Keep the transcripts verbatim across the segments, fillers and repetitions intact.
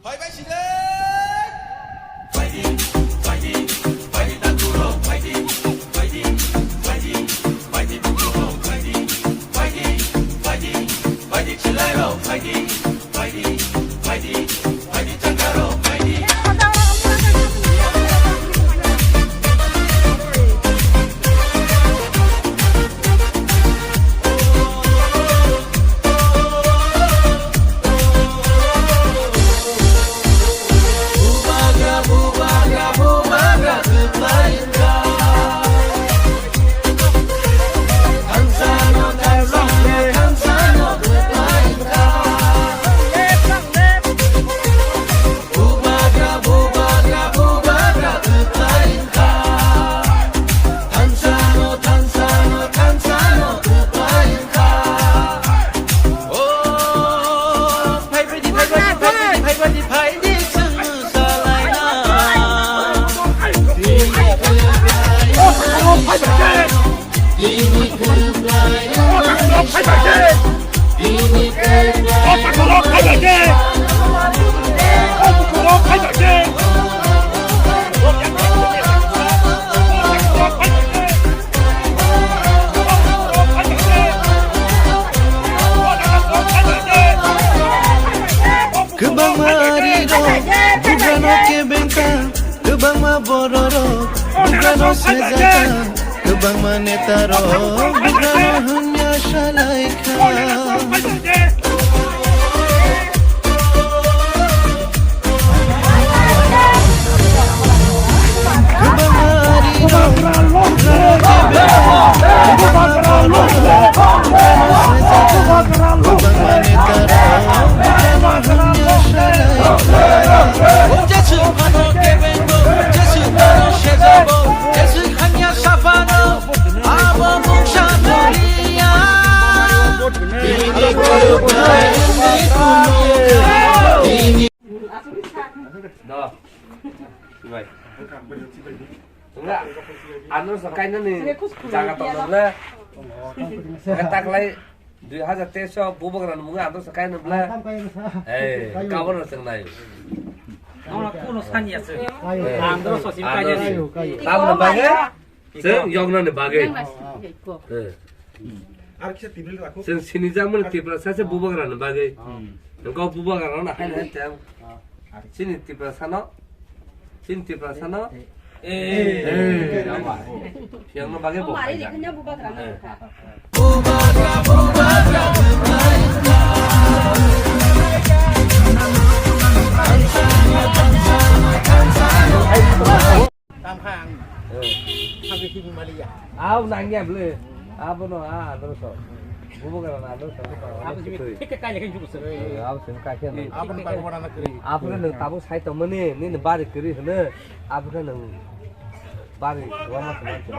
Phaibai side. Kwbangma arirok bugrano kebengkha, kwbangma bororok bugrano sejaka, kwbangma netarok bugrano hwnya salaikha. No. Sibai. Wngkha, andro sa kainani jaga tongna bwle. Taklai dui hajar teis o bubagra ni mungwi andro sa kaina bwle. Ei, kabor no chwngnai. Amo kuno sanya se. Andro sa sim kainani. Tamni bagwi? Chwng yoknani bagwi. Yang nasi iko. Eh. Chwng sinijakmani Tiprasa se bubagrani bagwi. Engkau bubagrano hai hai teng. Chini Tiprasano. Chini Tiprasano. Eh. Eh, yawa. Yang no bagwi bo. Mari hai. Dikanya bubagrano. Eh. Tamkha ang. Eh. Ang khe himung maliya. Au nangya bwle. Abono a andro so. Bubo gara na andro so. Abo simi thik khe kaile khe juko se. Eh, abo simi kaisa na. Abo ni bago bana na kri. Abo khe nwng tabuk sai tongmani, nini bari kri hwno. Abo khe nwng bari wama se man se.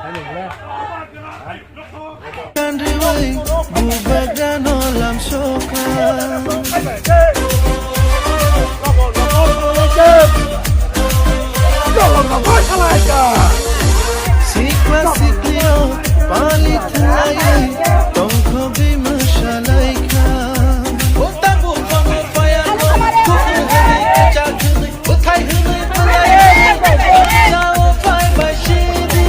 Hai nwng le. Kanriwi bubagrano lamsokha. Sikla siklio pali thwngwi tongthogwi mwsalaikha. Bwthai hwnwi bwlai, jao phai bai sidi.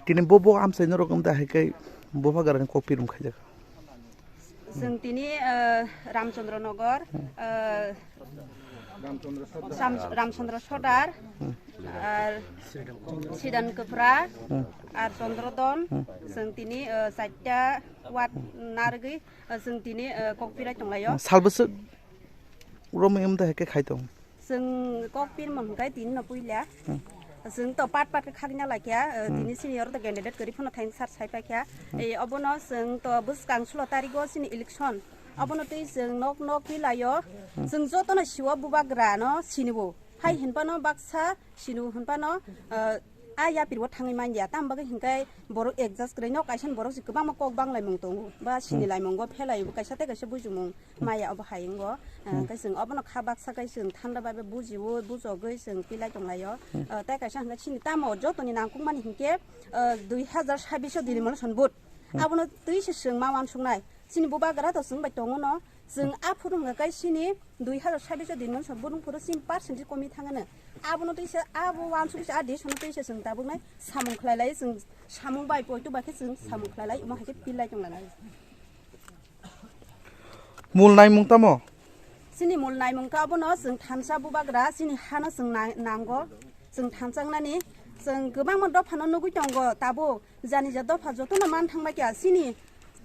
Tini bo bo amchai norok wng da hai khe bubagrani kok pirum khaijak. Chwng tini, eh, Ramchandra Nagar, eh, Ram-, Ramchandra Sodar, ar Sidan Kwphra, ar Chandra Don, chwng tini, eh, chaita ward narwgwi, eh, chwng tini, eh, kok pirai tonglaio. Salbwswk romwi wng da hai khe khai tong. Chwng kok pirma hwnkhe tini no puila. Hmm. Chwng to pat pat khe khakna laikha, eh, Hmm. tini senior to candidate kwrwi phano thaini sar sai paikha. Hmm. Eh, obono chwng to bwskang sulo tarigo chini election. Obono twi chwng nok nok twi laio. Hmm. Chwng jotono siwo bubagra no sinibo. Hai Hmm. hinphano baksa sinibo hinphano, eh, a yapirbo thangwi manya. Tamo bagwi hinkhe borok adjust kwrwi no kaisa borok se kwbangma kok banglaimung tongo. Ba sini Hmm. laimungo phelaibo kaisa tei kaisa bujimung. Maya obo hai wngo, ah, Hmm. khe chwng obono kha baksa khe chwng thanda bai bai bujiwo, bujogwi chwng pilai tonglaio. Hmm. Ah, tei kaisa hwnkhe chini tamo jotoni nangkukmani hinkhe, ah, dui hazar sabbish o Dili Moleson vote. Hmm. Abono twi se chwng ma uansuknai. Chini bubagra to chwng bai tongo no, chwng a phuru hwnka khe chini dui hazar sabbish o din mansa burung phuru chini percentage komi thangano. Abono tei se abo wansuk se a decision tei se chwng tabuknai samung khlai lai, chwng samung bai poito bai khe chwng samung khlai lai, omo hai khe pil lai tong lai. Mul naimung tamo? Chini mul naimung khe abono chwng thansa bubagra chini hano chwng nai-, nango, chwng thansa wngnani, chwng kwbangma dophano nugui tongo tabuk. Jani ja dopha jotono man thangbai kha, chini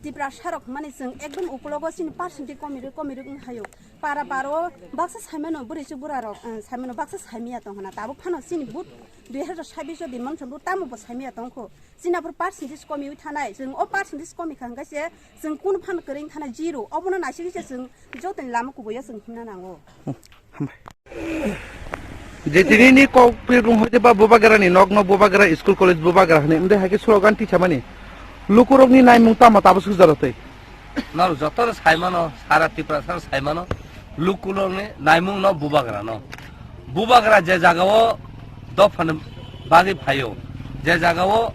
Tiprasa rok hwnmani chwng ekdom ukulogo chini percentage komirwk komirwk wng hayo. Para paro baksa saimano bwrwi chwk bura rok, eh, saimano baksa saimiya tong hwna. Tabuk phano chini but dui hazar sabbish o din mansa but tamo bo saimiya tong kho. Chini aphuru percentage komiwi thanai, chwng o percentage komi kha hwnkhe se chwng kunu phano kwrwi wng thanai zero. Obono naisigwi se chwng jotoni lama kubuio chwng himna nango. Hambai. Je tini ni kok pirung hoite ba bubagra ni nok no bubagra school college bubagra hwnwi, inde hai khe slogan tisamani. Lukurok ni naimung tamo tabo suk jaro tei. Norok joto no sai mano, sara Tripura sara sai mano, lukurok ni naimung no bubagra no. Bubagra je jaga o dophani bagwi phaio, je jaga o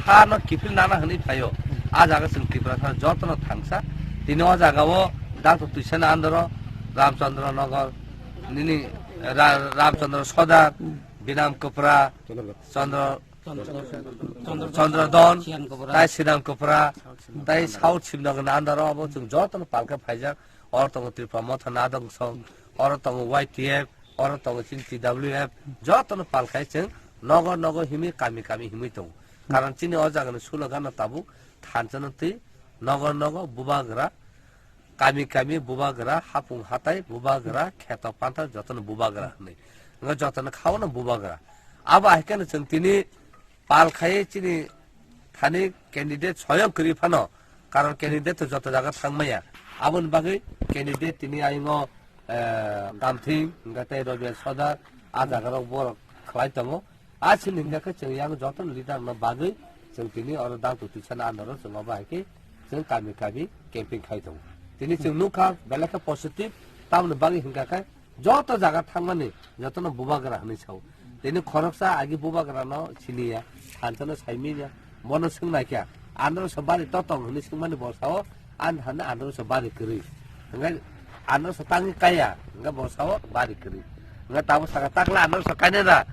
ha no kiphil nana hwnwi phaio, a jaga chwng Tripura sara joto no thangsa. Tini o jaga o Doctor Twisani andoro Ramchandra Nagar, nini Ra-, Ramchandra Sodar, Binam Kopra, Chandra, Chandra Don, tai Sinam Kopra, tai South Simnagar ni andaro abo chwng joto no palka phaijak. Oro tongo Tripura Motha Nadong Song, oro tongo Y T F, oro tongo chini T W F, joto no palkhai chwng nogo nogo himwi kami kami himwi tongo. Karon chini o jaga ni slogan no tabuk thansa no twi nogo nogo bubagra, kami kami bubagra, hapung hatai bubagra, kheto panta jotono bubagra hwnwi. Wngkha jotono khaono bubagra. Abo hai kheno chwng tini pal khaiwi chini thani candidate soyong kwrwi phano, karon candidate to joto jaga thang maya. Aboni bagwi candidate tini ayungo, eh, Kamthing, wngkha tei Robia Sodar, a jaga rok borok khlai tongo. A sini hingkha khe chwng yang joto leader no bagwi chwng tini oro dang tu tisa na anoro chwng obo hai khe chwng kami kami camping khai tongo. Tini chwng nukha belai khe positive, tamoni bagwi hingkha khe joto jaga thangmani jotono bubagra hwnwi sao. Tini khoroksa agi bubagra no siniya, thansa no saimiya, bono swngnaikha, andro so bari totong hwnwi swngmani bo sao, An hano anoro so bari kwrwi. Hwnkhai anoro so tangwi kaiya, hwnkhai bo sao bari kwrwi. Hwnkhai tabo saka takla anoro so kaina da.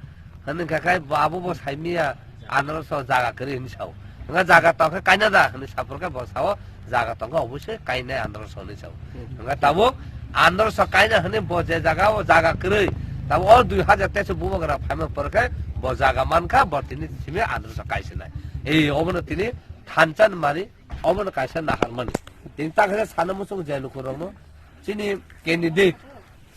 Hwnwi hwnka khai bo abo bo saimiya anoro so jaga kwrwi hwnwi sao. Hwnkhai jaga tongkhe kaina da hwnwi saphurkhe bo sao jaga tongkhe obosoi kainai anoro so hwnwi sao. Hwnkhai tabuk anoro so kaina hwnwi bo je jaga o jaga kwrwi. Tabuk o dui hajar teis bubagra phaima porkhe bo jaga mankha bo tini simi anoro so kaisinai. Ei obono tini thansa ni mari Obono kaisa naharmani. Tini ta khe sana muchung je lukurokno chini candidate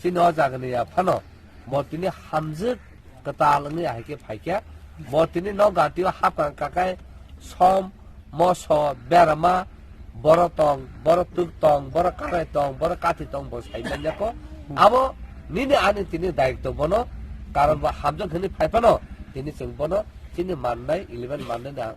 chini o jagani ya phano bo tini hamjwk kwtal wngwi ahai khe phaikha. Bo tini no gatio hapang kakai som, moso, berama, boro tong, boro tuk tong, boro karai tong, boro kathi tong, bo sai manya kho. Abo nini ani tini daitw bono, karon bo hamjwk hwnwi phai phano tini chwng bono chini mannai eleven mannai na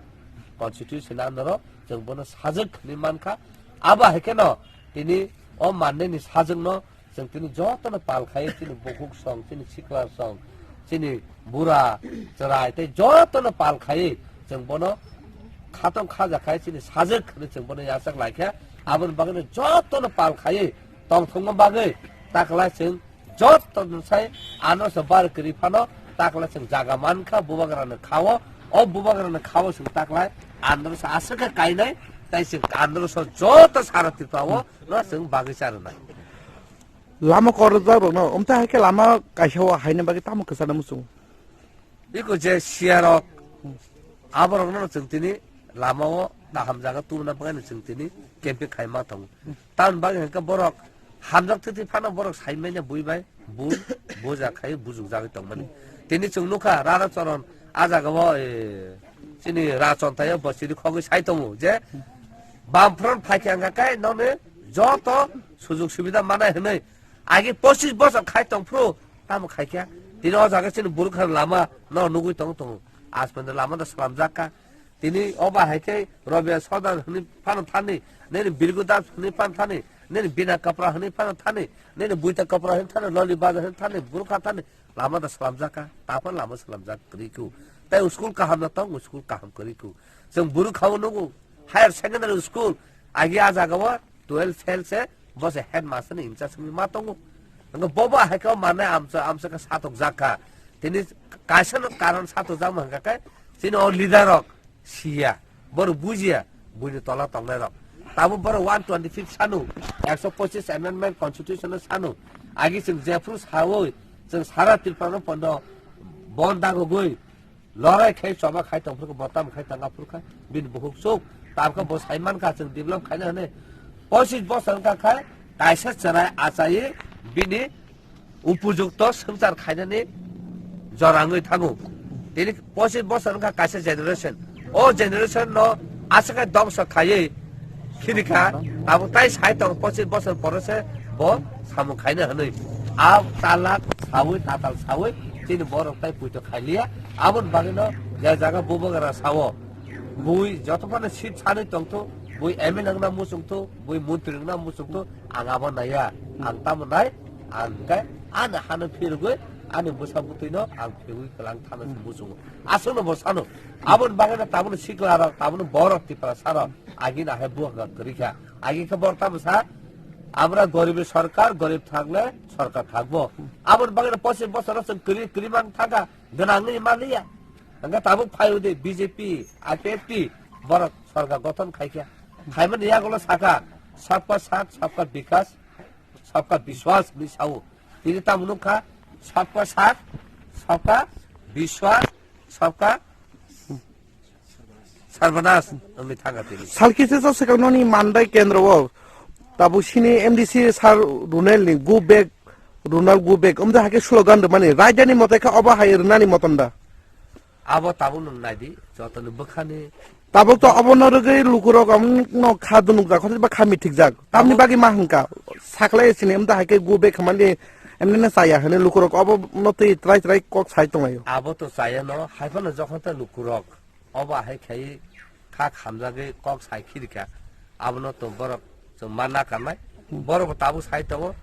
constitution anoro chwng bono sajwk hwnwi mankha. Abo hai kheno tini o mannaini sajwkno chwng tini jotono pal khai, chini bukhuk song, chini sikla song, chini bura chwrai tei jotono pal khai chwng bono khatong khaja khai chini sajwk hwnwi chwng bono yachak lai kha. Aboni bagwino jotono pal khai tongthokma bagwi taklai chwng Joto no sai andro so bar kwrwi phano takla chwng jaga mankha bubagra no khao, o bubagra no khao chwng taklai andro so aswk khe kainai, tai chwng andro so joto sara Tripura o no chwng bagwi cha rwnai. Lama kor jak rok no, umta hai khe lama kaisa o haina bagwi tamo kwchana muchung. Biko je siyarok, aborokno chwng tini lama-o kaham jaga tubuna bagwino chwng tini camping khaima tongo. Tamoni bagwi hwnkhe borok hamjak thwtwi phano borok saimanya bui bai, bu, buja khai bujukjagwi tongmani. Tini chwng nukha Radha Charan a jaga-o, eh, chini Rajchontai-o bo chini khogwi sai tongo je Bamfront phaikha hwnkha khe nokni joto sujug subida manai hwnwi Agi pochis bosor khai tong phuru, tamo khai kha. Tini o jaga chini burukha lama no nugui tong tongo. Aspanda lama da salamjak kha. Tini o ba hai khe Robia Sodar hwnwi phano thani, nini Birgu Das hwnwi phano thani, nini Bina Kapra hwnwi phano thani, nini Buita Kapra hwnwi thani, Loli Bajar hwnwi thani, burukha thani, lama da salamjak kha. Taphano lama salamjak kwrwi kho. Tai school kaham no tong, school kaham kwrwi kho. Chwng burukha o nugo, higher secondary school, agi a jaga o twelve fail se, bo se headmaster ni in charge wngwi ma tongo. Hwnkhe bo bo hai khe o manai amsa, amsa khe satok jak kha. Tini kaisa no karon satok jak ma hwnkha khe, chini o leader rok siya, borok bujiya, buini tola tongnai rok. Tabuk borok one twenty fifth sanu, ekso pochis amendment constitution no sanu. Agi chwng jephru sawi, chwng sara Tripura no pondo bon dagogwi, lorai khai choba khai tong phuru kha, botam khai tanga phuru kha, bini bukhuk chuk, tabkha bo sai man kha chwng develop khaina hwnwi. Pochis bosor wngkha khai, kaisa chwrai achai bini upojukto swngchar khainani jora wngwi thango. Tini pochis bosor wngkha kaisa generation. O generation no aswk khai dongso khaiwi khini kha, tabuk tai sai tong pochis bosor pore se bo samung khaina hwnwi. A talak sawi, tatal sawi, chini borok tai puito khailiya. Aboni bagwino je jaga bubagra sao, bui joto phano seat sanwi tongtho, bui M L A wngna muchungtho, bui montri wngna muchungtho, ang abo naiya, ang tamo nai, ang khe ani hano phirogwi, ani bwsa bwtwino ang phirogwi kwlang thana se muchungo. Aswkno bo sano. Aboni bagwino tabukno sikla rok, tabukno borok Tiprasa rok, agini ahai bubagra kwrwi kha. Agi khe borok tamo sa, "Amra goribi sorkar, gorib thakle sorkar thakbo." Aboni bagwino pochis bosoro chwng kwrwi, kwrwi man thangkha, gwnangwi manliya. Hwnkhe tabuk phai udi B J P, I P F T, borok sorkar gothon khaikha. Khaimani yagulo sakha, "Sabka saath, sabka bikas, sabka biswas" hinwi sao. Tini tamo nukha, "Sabka saath, sabka biswas, sabka sarbanas" hinwi thangkha tini. Salkisa swkang noni mandai kendro o tabuk sini M D C sir Runel ni "Go back, Runel go back" omda hake slogan rwmani raidani mote kha obo hai rwnani moton da. Abo tabuk nwng naidi, jotoni bwkhani. Tabuk to obono rwgwi lukurok amno kha dunukjak, hote ba kha mithikjak. Tamni Abo bagwi ma hwnkha, sakle sini amda hai khe go back khamani emnene chaya hwnwi lukurok obono twi trai trai kok sai tonglaio. Abo to chaya no, hai phano jokhon ta lukurok obo hai khai kha khamjagwi kok sai khirikha, abono to borok chwng ma nakarnai. Borok bo tabuk sai tongo,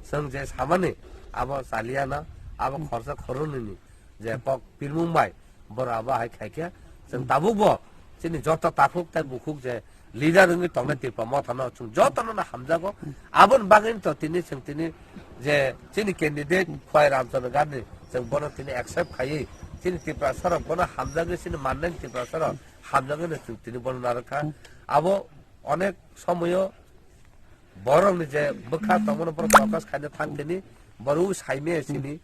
chwng je samani abo chaliya no, abo khorsa khoroknwi ni je kok pirmung bai, borok abo hai khaikhe, chwng tabukbo chini joto takhuk tei bukhuk je leader wngwi tongnai Tipra Motha no chwng jotono no hamjago. Aboni bagwi to tini chwng tini je chini candidate Khwai Ramchandra Gandhi, chwng bono tini accept khaiwi chini Tiprasa rok bono hamjagwi, chini mannai Tiprasa rok hamjagwi no chwng tini bono narwkha. Abo onek somoyo borokni je bwkha tongmani borok focus khaina thang tini, borok saimaya sini,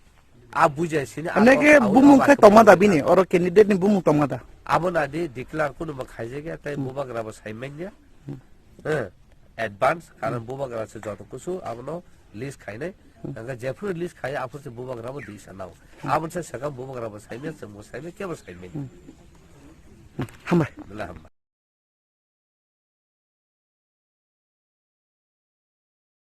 a bujai sini, a Amne kok ke sawi bumung obo khai aswk tongma da bini, oro candidate ni bumung tongma da. Abo nadi declare kunuba khaijakya, tei bubagra bo saimanya. Eh, advance, karon bubagra se joto kusu abono list khainai. Hwnkhe jephru list khai, aphuru se bubagra bo disa nao. Aboni se sakha bubagra bo saimanya, chwng bo saimanya, kebo saimanya. Hambai. Belai hambai.